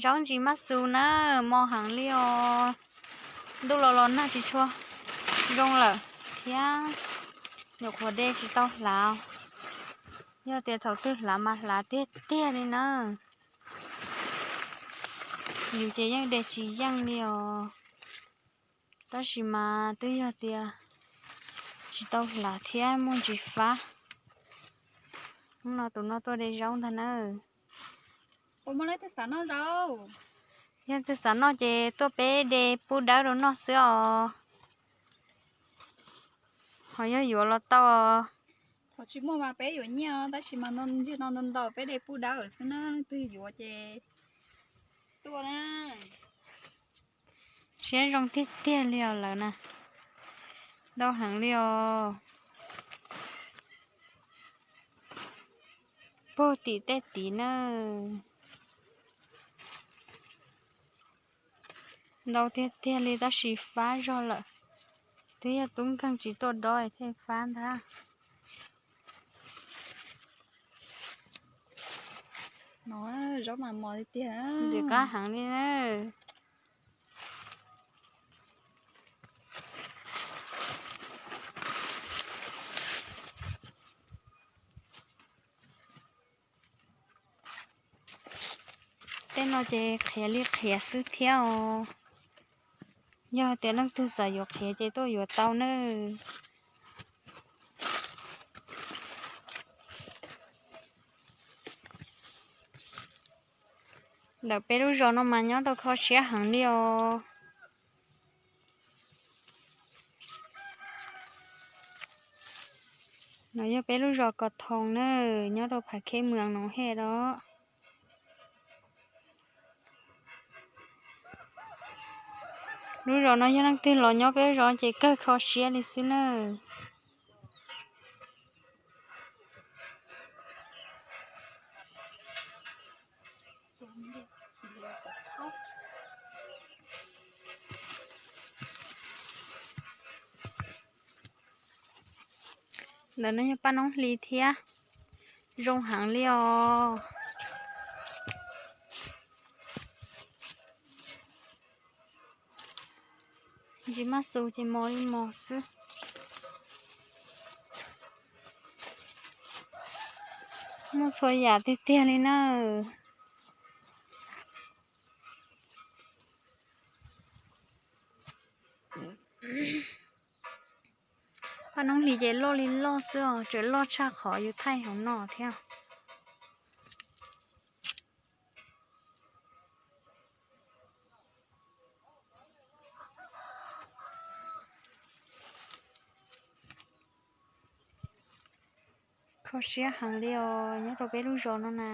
Zaub ntsis mab xus na, mos heev li os. Ntuj los los nag tsis tshua zoo lawm thiab, nyuam qhuav de tsis tau hlav. Yog tias thaum twg hlav mas hlav tiag tiag li na. Yus ces yeej de tsis yeej li os. Tab sis mas twb yog tias tsis tau hlav thiab muaj ntsis fab. Hnub no tus no tuaj de zaub ntag na. Yog twg xav noj ces tuaj peb de pub dawb rau noj xwb os. Ho yog yuav los tau. Thaum tsis muaj mas peb yuav nyiaj, tab sis mas ntiag no ntau ntau peb de pub dawb xwb na, leej twg yuav ces tuaj na. Siab zoo tiag tiag li os lawm na. Ntau heev li os. Puag tim tej tid na. Ntau tiag tiag li tab sis fab zog lawm. Twb yog tub nkeeg tsis tuaj dob thiaj fab ntag. Zaub mas mos tiag tiag. Ntxim qab heev li na. Tej no ces qhiav li qhiav xwb thiab os. Yog tias leej twg xav yuav qhiav ces tuaj yuav tau nawb. Ntawm peb lub zos no mas nyob rau kho siab heev li os. No yog peb lub zos Kos Thoo na, nyob rau Phav Khej Mws Noov Hej os. Lub zos no yog leej twg los nyob peb lub zos ces kawg kho siab li xwb nawb. Ntawm no yog paj noob hli thiab, zoo heev li os. Ntsis maj xus ces mos li mos xwb. Muaj txhua yam tiag tiag li na. Paj noob hli ces loj li loj xwb os, tseem loj tshaj qhov yus thaij hauv no thiab. Kho siab heev li os, nyob rau peb lub zos no na.